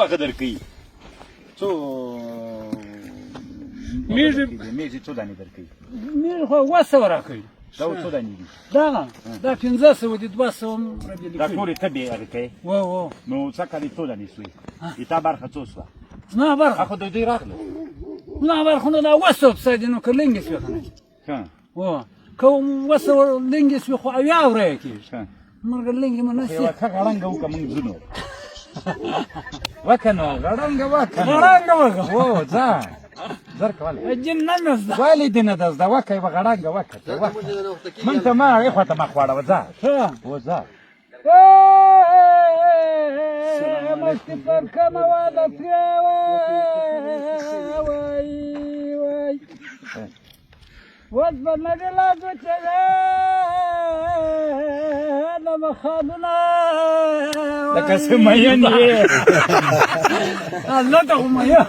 هغه درکوي څو میږي. میږي څو دانې درکوي؟ میږي خو 700 راکوي. دا څو دانې دي؟ دا 500 دي، 200 هم رابېلې دا کړي. ټولې ته بې هغه کوې؟ و نو څه کال څو دانې سوې؟ د تا برخه څو سوه؟ زما برخه؟ خو د دوی راغله. زما برخه نو دا 700 پسه دي، نو که لنګې سوې که نه. ښه. و که 700 لنګې سوې خو 70 ورایه کېږي. ښه. موږ لنګې مو نه سي. یوه ښه غړنګه وکړه، موږ ځو نو. وکه نو، غړنګه وکه نو. غړنګه وکه. و ځه زر کولی. جن نه مې زده. ولې دې نه ده زده؟ وکه یوه غړنګه وکه ته، وکه. موږ ته ما هغې خوا ته مخ واړوه، ځه. ښه. و ځه. مستي پر کومه واده ترې وای وای، اوس به نه دې لاس وچوې د مخالونه. لکه څه مین یې. الله ته خو مین.